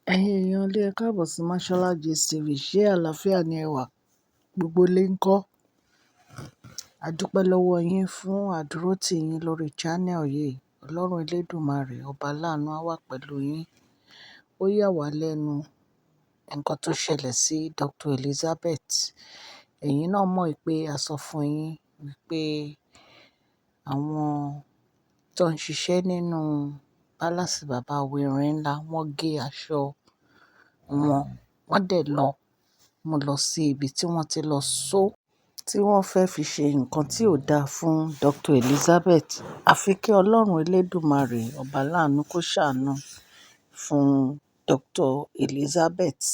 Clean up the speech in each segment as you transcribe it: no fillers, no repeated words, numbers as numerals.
Ẹ̀yin èèyàn ilé, ẹ káàbọ̀ sí Mashola Gist TV. Ṣé àlàáfíà ni ẹ wà? Gbogbo ilé ń kọ́. A dúpẹ́ lọ́wọ́ yín fún àdúrótì yín lórí channel yìí. Ọlọ́run Elédùmarè, ọba aláàánú á wà pẹ̀lú yín. Ó yà wá lẹ́nu nǹkan tó ṣẹlẹ̀ sí Dr. Elizabeth. Ẹ̀yin náà mọ̀ pé a sọ fún yín wípé àwọn tó ń ṣiṣẹ́ nínú palace bàbá Erin ńlá, wọ́n gé aṣọ wọn, wọ́n dẹ̀ lọ mú lọ sí ibi tí wọ́n ti lọ só, tí wọ́n fẹ́ fi ṣe nǹkan tí ò dáa fún Dr. Elizabeth. Àfi kí Ọlọ́run Elédùmarè, ọba aláàánú kó ṣàánú fún Dr. Elizabeth.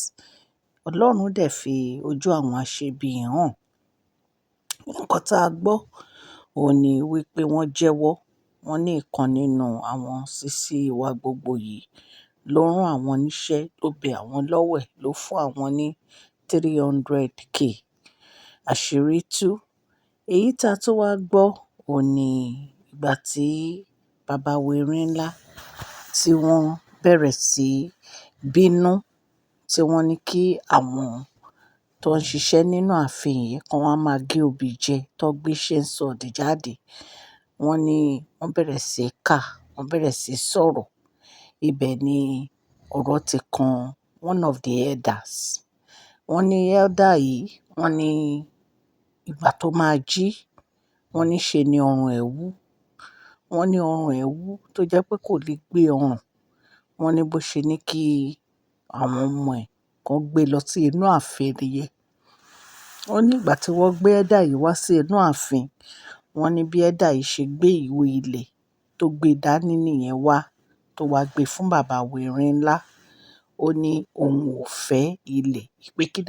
Ọlọ́run dẹ̀ fi ojú àwọn aṣebi hàn. Nǹkan tí a gbọ́ òun ní wípé wọ́n jẹ́wọ́, wọ́n ní ìkan nínú àwọn sisi wa gbogbo yìí ló rán àwọn níṣẹ́, ló bẹ àwọn lọ́wẹ̀, ló fún àwọn ní 300K. Àṣírí tú. Èyí tá a tún wá gbọ́ òun ní ìgbà tí bàbá wa ńlá tí wọ́n bẹ̀rẹ̀ sí bínú, tí wọ́n ní kí àwọn tó ń ṣiṣẹ́ nínú ààfin yìí kan wọ́n máa gé obì jẹ, tó gbé chainsaw jáde. Wọ́n ní wọ́n bẹ̀rẹ̀ sí ká, wọ́n bẹ̀rẹ̀ sí sọ̀rọ̀. Ibẹ̀ ni ọ̀rọ̀ ti kan one of the elders. Wọ́n ní elder yìí, wọ́n ní ìgbà tó máa jí, wọ́n ní ṣe ni ọrùn ẹ̀ wú. Wọ́n ní ọrùn ẹ̀ wú tó jẹ́ pé kò lè gbé ọrùn. Wọ́n ní bó ṣe ní kí àwọn ọmọ ẹ̀ kan gbé lọ sí inú ààfin nìyẹn. Wọ́n ní ìgbà tí wọ́n gbé elder yìí wá sí inú ààfin, wọ́n ní bí elder yìí ṣe gbé ìwé ilẹ̀ tó gbé dání nìyẹn wá, tó wá gbé fún bàbá wa ńlá. Ó ní òun ò fẹ́ ilẹ̀, pé kí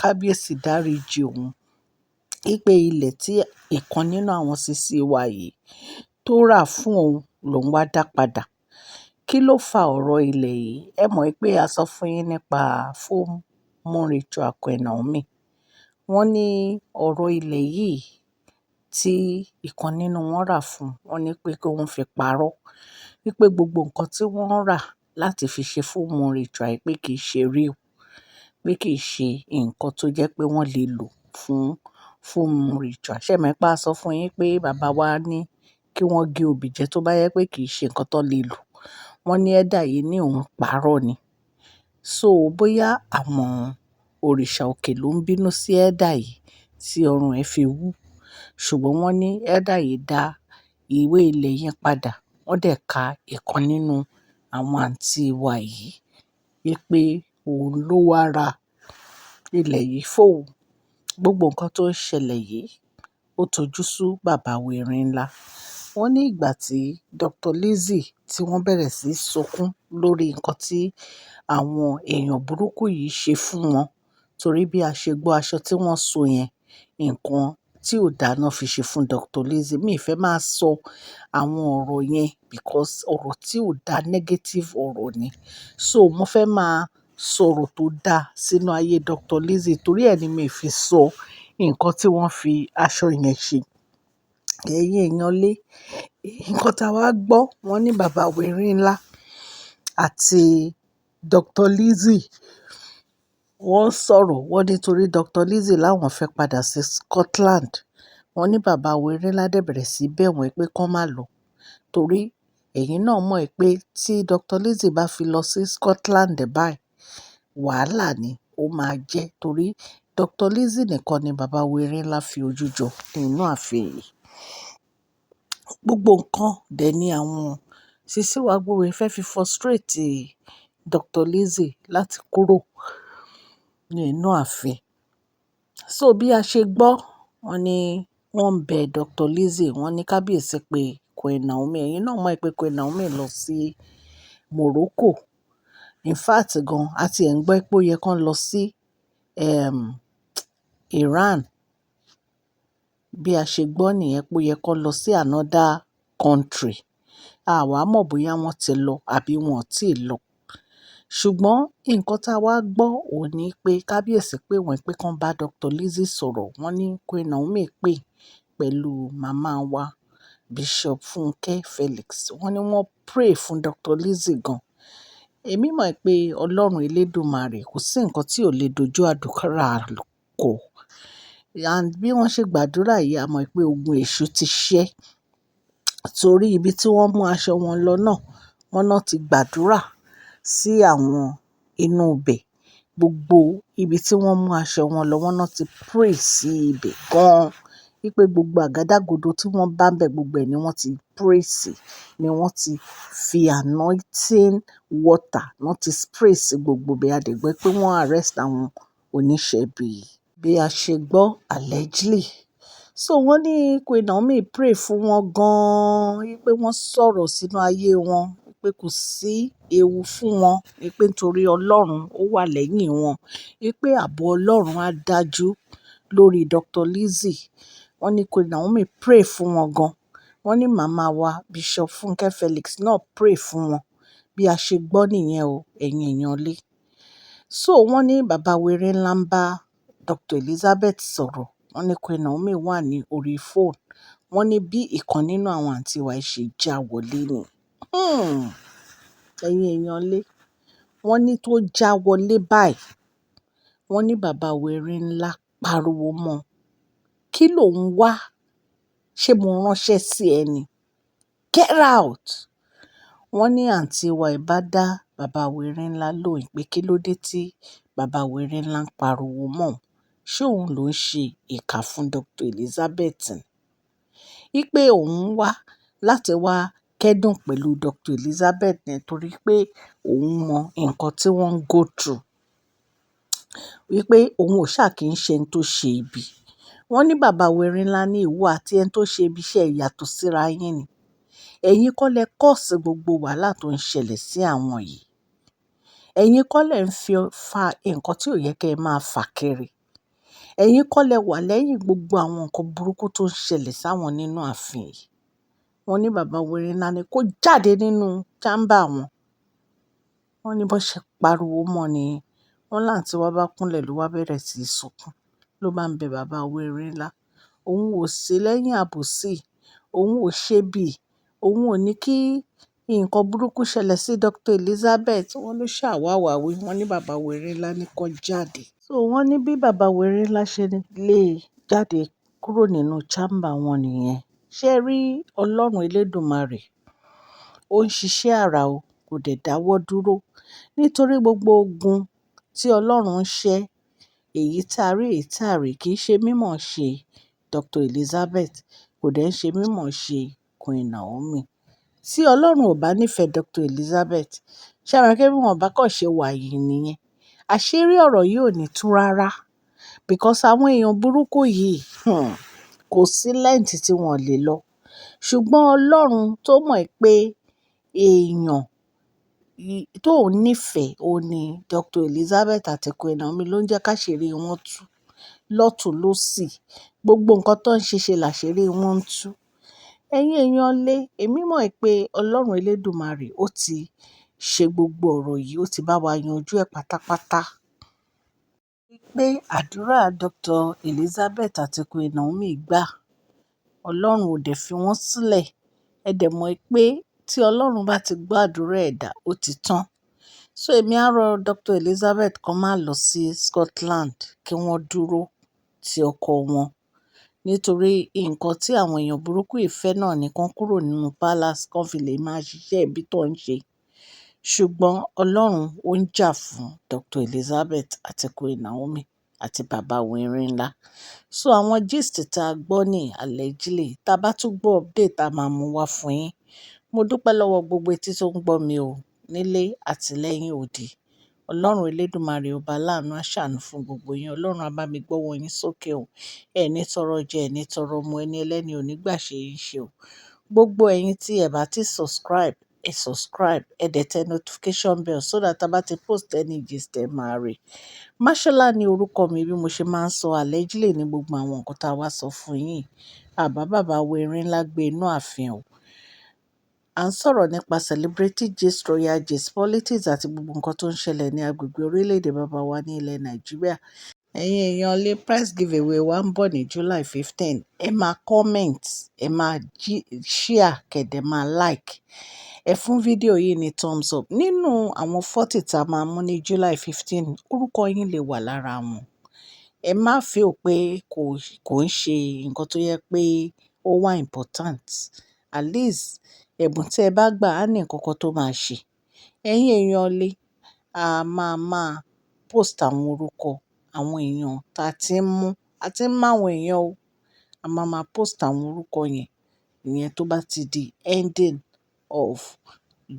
kábíyèsí dáríji òun. Wípé ilẹ̀ tí ìkan nínú àwọn sisi wa yìí tó rà fún òun lòun wá dá padà. Kí ló fa ọ̀rọ̀ ilẹ̀ yìí? Ẹ mọ̀ pé a sọ fún yín nípa full moon ritual Queen Naomi. Wọ́n ní ọ̀rọ̀ ilẹ̀ yìí tí ìkan nínú wọn rà fún, wọ́n ní pé kí wọ́n fi parọ́. Wípé gbogbo nǹkan tí wọ́n rà láti fi ṣe full moon ritual pé kì í ṣe real, pé kì í ṣe nǹkan tó jẹ́ pé wọ́n lè lò fún full moon ritual. Ṣé ẹ mọ̀ pé a sọ fún yín pé bàbá wa ní kí wọ́n gé obì jẹ tó bá jẹ pé kì í ṣe nǹkan tó lè lò. Wọ́n ní elder yìí ní òun parọ́ ni. So bóyá àwọn òrìṣà òkè ló ń bínú sí elder yìí tí ọrùn ẹ̀ fi wú. Ṣùgbọ́n wọ́n ní elder yìí dá ìwé ilẹ̀ yẹn padà. Wọ́n dẹ̀ ka ìkan nínú àwọn àǹtí wa yìí wípé òun ló wá ra ilẹ̀ yìí fún òun. Gbogbo nǹkan tó ń ṣẹlẹ̀ yìí ó tojú sú bàbá wa erin ńlá. Wọ́n ní ìgbà tí Dr. Lizzie tí wọ́n bẹ̀rẹ̀ sí sunkún lórí nǹkan tí àwọn èèyàn burúkú yìí ṣe fún wọn. Torí bí a ṣe gbọ́ aṣọ tí wọ́n so yẹn, nǹkan tí ò dáa náà fi ṣe fún Dr. Lizzie. Mi ò fẹ́ máa sọ àwọn ọ̀rọ̀ yẹn because ọ̀rọ̀ tí ò dá negative ọ̀rọ̀ ni. So mo fẹ́ máa sọ̀rọ̀ tó dá sínú ayé Dr. Lizzie torí ẹ ni mi fi sọ nǹkan tí wọ́n fi aṣọ yẹn ṣe. Ẹ̀yin èèyàn lé, nǹkan tí a wá gbọ́, wọ́n ní bàbá wa erin ńlá àti Dr. Lizzie wọ́n sọ̀rọ̀. Wọ́n ní torí Dr. Lizzie láwọn fẹ́ padà sí Scotland. Wọ́n ní bàbá wa erin ńlá dẹ̀ bẹ̀rẹ̀ sí bẹ̀ wọ́n pé kí wọ́n má lọ. Torí ẹ̀yin náà mọ̀ pé tí Dr. Lizzie bá fi lọ sí Scotland báyìí, wàhálà ni ó máa jẹ́. Torí Dr. Lizzie nìkan ni bàbá wa erin ńlá fi ojú jọ nínú ààfin yìí. Gbogbo nǹkan dẹ̀ ní àwọn sisi wa gbogbo fẹ́ fi frustrate Dr. Lizzie láti kúrò nínú ààfin. So bí a ṣe gbọ́, wọ́n ní wọ́n ń bẹ Dr. Lizzie, wọ́n ní kábíyèsí pé Queen Naomi. Ẹ̀yin náà mọ̀ pé Queen Naomi lọ sí Morocco. In fact gan, a ti ẹ̀ ń gbọ́ pé ó yẹ kó lọ sí, Iran. Bí a ṣe gbọ́ nìyẹn pé ó yẹ kó lọ sí another country. A wà mọ̀ bóyá wọ́n ti lọ àbí wọ́n ò tíì lọ. Ṣùgbọ́n nǹkan tí a wá gbọ́ òun ní pé kábíyèsí pé wọ́n pé kí wọ́n bá Dr. Lizzie sọ̀rọ̀. Wọ́n ní Queen Naomi pè pẹ̀lú màmá wa Bishop Funke Felix. Wọ́n ní wọ́n pray fún Dr. Lizzie gan. Èmi mọ̀ pé Ọlọ́run elédùmarè kò sí nǹkan tí ò lè dojú àdúrà kọ. And bí wọ́n ṣe gbàdúrà yìí, a mọ̀ pé ogun èṣù ti ṣẹ́. Torí ibi tí wọ́n mú aṣọ wọn lọ náà, wọ́n náà ti gbàdúrà sí àwọn inú ibẹ̀. Gbogbo ibi tí wọ́n mú aṣọ wọn lọ, wọ́n náà ti pray sí ibẹ̀ gan-an. Wípé gbogbo àgádágodo tí wọ́n bá ń bẹ, gbogbo ẹ̀ ni wọ́n ti pray sí, ni wọ́n ti fi anointing water, wọ́n ti spray sí gbogbo ibẹ̀. A dẹ̀ gbọ́ pé wọ́n arrest àwọn oníṣẹ́ ibi yìí. Bí a ṣe gbọ́ allegedly. So wọ́n ní Queen Naomi pray fún wọn gan-an, wípé wọ́n sọ̀rọ̀ sínú ayé wọn, wípé kò sí ewu fún wọn, wípé nítorí Ọlọ́run ó wà lẹ́yìn wọn, wípé ààbò Ọlọ́run á dájú lórí Dr. Lizzie. Wọ́n ní Queen Naomi pray fún wọn gan. Wọ́n ní màmá wa Bishop Funke Felix náà pray fún wọn. Bí a ṣe gbọ́ nìyẹn o, ẹ̀yin èèyàn lé. So wọ́n ní bàbá wèrè ńlá ń bá Dr. Elizabeth sọ̀rọ̀. Wọ́n ní Queen Naomi wà ní orí phone. Wọ́n ní bí ìkan nínú àwọn àǹtí wa ṣe já wọlé ni. Hmm. Ẹ̀yin èèyàn lé. Wọ́n ní tó já wọlé báyìí. Wọ́n ní bàbá wèrè ńlá pariwo mọ́. Kí ló ń wá? Ṣé mo ránṣẹ́ sí ẹ ni? Get out! Wọ́n ní àǹtí wa bá dá bàbá wèrè ńlá lóhùn pé kí ló dé tí bàbá wèrè ńlá ń pariwo mọ́ òun. Ṣé òun ló ń ṣe ìkà fún Dr. Elizabeth ni? Wípé òun wá láti wá kẹ́dùn pẹ̀lú Dr. Elizabeth nítorí pé òun mọ nǹkan tí wọ́n ń go through. Wípé òun ò ṣà kí ń ṣe ẹni tó ṣe ibi. Wọ́n ní bàbá wèrè ńlá ní ìwọ àti ẹni tó ṣe ibi iṣẹ́ yàtọ̀ síra yín ni. Ẹ̀yin kọ́ lẹ cause gbogbo wàhálà tó ń ṣẹlẹ̀ sí àwọn yìí. Ẹ̀yin kọ́ lẹ ń fi fa nǹkan tí ò yẹ kí ẹ máa fà kiri. Ẹ̀yin kọ́ lẹ wà lẹ́yìn gbogbo àwọn nǹkan burúkú tó ń ṣẹlẹ̀ sáwọn nínú ààfin yìí. Wọ́n ní bàbá wèrè ńlá ní kó jáde nínú chamber wọn. Wọ́n ní bó ṣe pariwo mọ́ ni. Wọ́n láǹtí wa bá kúnlẹ̀ ló wá bẹ̀rẹ̀ sí í sunkún. Ló bá ń bẹ bàbá wèrè ńlá. Òun ò sí lẹ́yìn àbòsí. Òun ò ṣe bí. Òun ò ní kí nǹkan burúkú ṣẹlẹ̀ sí Dr. Elizabeth. Wọ́n ló ṣàwàwí. Wọ́n ní bàbá wèrè ńlá ní kó jáde. So wọ́n ní bí bàbá wèrè ńlá ṣe lé jáde kúrò nínú chamber wọn nìyẹn. Ṣé ẹ rí Ọlọ́run elédùmarè? Ó ń ṣiṣẹ́ àrà o, kò dẹ̀ dáwọ́ dúró. Nítorí gbogbo ogun tí Ọlọ́run ń ṣẹ́, èyí tá rí, èyí tá rí kì í ṣe mímọ̀ ṣe Dr. Elizabeth, kò dẹ̀ ṣe mímọ̀ ṣe Queen Naomi. Tí Ọlọ́run ò bá nífẹ̀ẹ́ Dr. Elizabeth, ṣé ẹ mọ̀ pé bí wọ́n bá kàn ṣe wà yìí nìyẹn. Àṣírí ọ̀rọ̀ yìí ò ní tú rárá. Because àwọn èèyàn burúkú yìí, kò sí length tí wọ́n lè lọ. Ṣùgbọ́n Ọlọ́run tó mọ̀ pé èèyàn tó nífẹ̀ẹ́ òun ní Dr. Elizabeth àti Queen Naomi ló ń jẹ́ ká ṣírí wọn tú lọ́tùn lósì. Gbogbo nǹkan tó ń ṣe ṣe làṣírí wọn ń tú. Ẹ̀yin èèyàn lé, èmi mọ̀ pé Ọlọ́run elédùmarè ó ti ṣe gbogbo ọ̀rọ̀ yìí, ó ti bá wa yanjú ẹ̀ pátápátá. Pé àdúrà Dr. Elizabeth àti Queen Naomi gbà. Ọlọ́run ò dẹ̀ fi wọ́n sílẹ̀. Ẹ dẹ̀ mọ̀ pé tí Ọlọ́run bá ti gbọ́ àdúrà ẹ̀dá, ó ti tán. So èmi á rọ Dr. Elizabeth kó má lọ sí Scotland, kí wọ́n dúró ti ọkọ wọn. Nítorí nǹkan tí àwọn èèyàn burúkú ìfẹ́ náà ni kó kúrò nínú palace, kó fi lè máa ṣiṣẹ́ ibi tó ń ṣe. Ṣùgbọ́n Ọlọ́run ó ń jà fún Dr. Elizabeth àti Queen Naomi àti bàbá wèrè ńlá. So àwọn gist tí a gbọ́ ní allegedly, tí a bá tún gbọ́ update a máa mú wá fún yín. Mo dúpẹ́ lọ́wọ́ gbogbo etí tó ń gbọ́ mi o nílé àti lẹ́yìn odi. Ọlọ́run elédùmarè ọba aláàánú á ṣàánú fún gbogbo yín. Ọlọ́run á bá mi gbọ́wọ́ yín sókè o. Ẹ ní tọrọ jẹ, ẹ ní tọrọ mu, ẹni ẹlẹ́ni ò ní gbà ṣe yín ṣe o. Gbogbo ẹ̀yin tí ẹ bá ti subscribe, ẹ subscribe, ẹ dẹ̀ tẹ notification bell so that a bá ti post any gist ẹ máa rí. Mashola ní orúkọ mi bí mo ṣe máa ń sọ allegedly ní gbogbo àwọn nǹkan tá a wá sọ fún yín. Àbá bàbá wèrè ńlá gbé inú ààfin o. À ń sọ̀rọ̀ nípa celebrity gist, royal gist, politics àti gbogbo nǹkan tó ń ṣẹlẹ̀ ní agbègbè orílẹ̀-èdè bàbá wa ní ilẹ̀ Nàìjíríà. Ẹ̀yin èèyàn lé, prize giveaway wa ń bọ̀ ní July 15. Ẹ máa comment, ẹ máa share, kẹ́ máa like. Ẹ fún fídíò yìí ní thumbs up. Nínú àwọn 40 tá a máa mú ní July 15, orúkọ yín lè wà lára wọn. Ẹ má feel pé kò ń ṣe nǹkan tó yẹ pé ó wà important. At least ẹ̀bùn tí ẹ bá gbà á ní nǹkan kan tó máa ṣe. Ẹ̀yin èèyàn lé, a máa máa post àwọn orúkọ àwọn èèyàn ta tí ń mú. A ti ń mú àwọn èèyàn o. A máa máa post àwọn orúkọ yẹn. Ìyẹn tó bá ti di ending of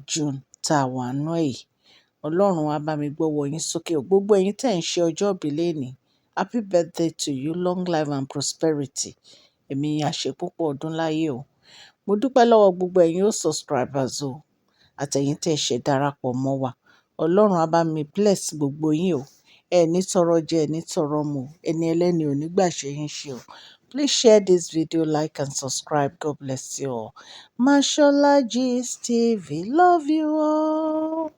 June tá a wà nínú ẹ̀ yìí. Ọlọ́run á bá mi gbọ́wọ́ yín sókè. Gbogbo ẹ̀yin tí ẹ̀ ń ṣe ọjọ́ ìbí lónìí, happy birthday to you, long life and prosperity. Ẹ̀mí yín á ṣe púpọ̀ ọdún láyé o. Mo dúpẹ́ lọ́wọ́ gbogbo ẹ̀yin old subscribers o, àtẹ̀yin tí ẹ ṣẹ̀ darapọ̀ mọ́ wa. Ọlọ́run á bá mi bless gbogbo yín o. Ẹ ní tọrọ jẹ, ẹ ní tọrọ mu. Ẹni ẹlẹ́ni ò ní gbà ṣe yín ṣe o. Please share this video, like and subscribe. God bless you all. Mashola Gist TV. Love you all.